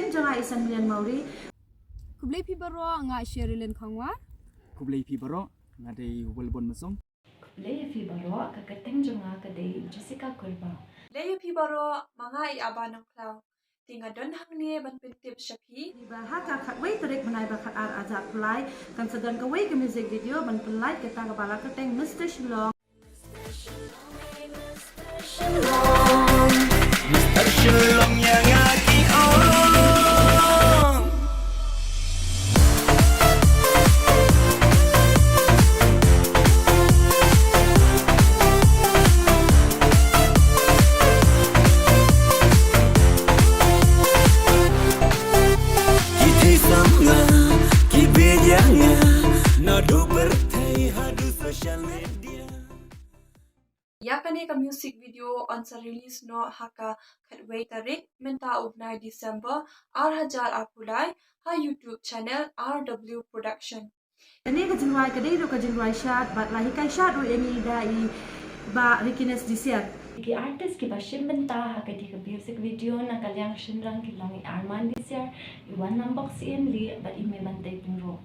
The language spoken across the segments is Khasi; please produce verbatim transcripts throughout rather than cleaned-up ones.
Jong nga i San Million Mawrie. Khublei phi baroh, nga Sherilyn Khongwar. Khublei phi baroh, nga dei Welbon Masong. Khublei phi baroh, ka kyrteng jong nga ka dei Jessica Kurbah. Khublei phi baroh, ma nga i Aba Nongkhlaw. Te nga don hangne ban pyntip sha phi ba ha ka khatwei tarik bnai ba khatar arhajar arphew lai kan sa don kawei ka music video ban pynlait kata kaba la kyrteng Mister Shillong. Mister Shillong ïa nga ki ong. Ki thei sam nga, ki bit ïa nga, naduh pyrthei haduh social media. Ïa kane ka music video yn sa release noh ha ka khatwei tarik mynta u bnai December arhajar arphew lai ha YouTube channel R W Production. Kane ka jingrwai ka dei ruh ka jingrwai shad bad la hikai shad ruh ïa ngi da i Bah Rikines Disiar. Ki artist kiba shim bynta ha kane ka music video na ka liang shynrang ki long i Arman Disiar, i Wanlam Boksienli bad i Meibantei Pyngrope.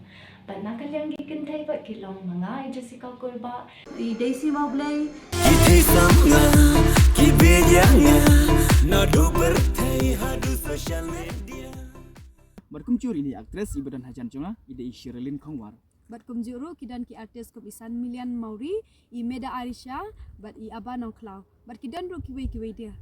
Bad na ka liang ki kynthei pat ki long ma nga i Jessica Kurbah, i Daisy Mawblei. Ki thei sam nga, ki bit ïa nga, naduh pyrthei haduh social media. Bad kumjuh ruh ine i actress iba don hajan jong nga i dei i Sherilyn Khongwar. Bad kumjuh ruh ki don ki artist kum i San Million Mawrie, i Meda Arisha bad i Aba Nongkhlaw. Bad ki don ruh kiwei kiwei de.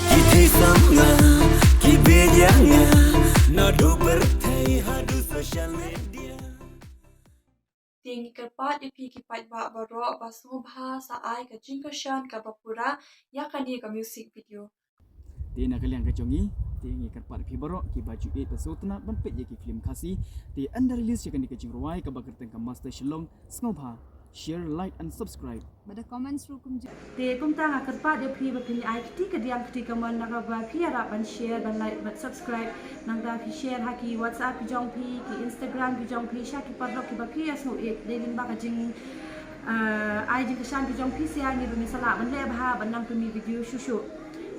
Ki thei sam nga, ki bit ïa nga, naduh pyrthei haduh social media. Te ngi kyrpad ïa phi ki paidbah baroh ba sngewbha sa ai ka jingkyrshan kaba pura ïa kane ka music video. Te na ka liang ka jong ngi, te ngi kyrpad ïa phi baroh kiba ju ïeit bad sngewtynnat ban peit ïa ki film Khasi. Te ynda release ïa kane ka jingrwai kaba kyrteng ka Mister Shillong, sngewbha share, like and subscribe. Bad da comments ruh kumjuh. Te kumta nga kyrpad ïa phi ba phin ai kti kadiang kti kamon na kaba phi ïarap ban share, ban like bad subscribe. Nangta phi share ha ki WhatsApp ki jong phi, ki Instagram ki jong phi, sha ki paralok kiba phi ïa sngewbha. Dei lyngba ka jing, eh, ai jingkyrshan ki jong phi sha ngi ruh ngin sa lah ban leh bha ban nang pynmih video shuh shuh.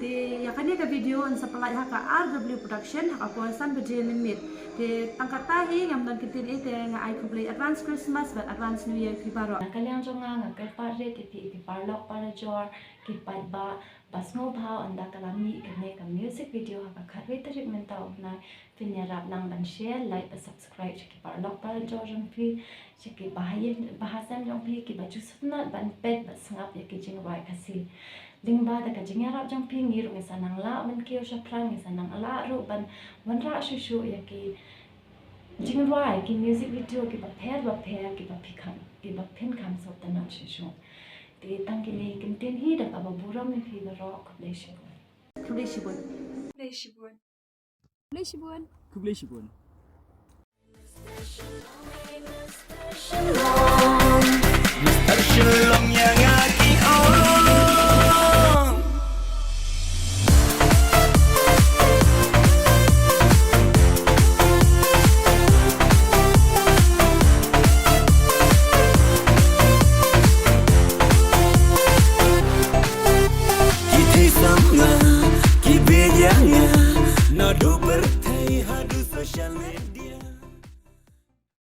Te ïa kane ka video yn sa pynlait ha ka R W Production ha ka por san baje mynmiet. Te tang katta hi, ngam don kyntien ei, te nga ai khublei advance Christmas bad advance New Year phi baroh. Na ka liang jong nga nga kyrpad rit ïa phi ki paralok parajor ki paidbah ba sngewbha ynda ka la mih kane ka music video ha ka khatwei tarik mynta u bnai, phin ïarap nang ban share, like bad subscribe sha ki paralok parajor jong phi, sha ki bahaïing bahasem jong phi kiba ju sngewtynnat ban peit bad sngap ïa ki jingrwai Khasi. Lyngba da ka jingïarap jong phi ngi ruh ngin sa nang lah ban kiew shaphrang, ngin sa nang lah ruh ban wanrah shuh shuh ïa ki jingrwai, ki music video kiba pher bapher kiba phi kham, kiba phin kham sngewtynnat shuh shuh. Te tang kine ki kyntien hi da kaba burom ïa phi baroh, khublei shibun. Khublei shibun. Khublei shibun. Khublei shibun. Khublei shibun. Mister Shillong ïa nga ki ong. Ki thei sam nga, ki bit ïa nga, naduh pyrthei haduh social media.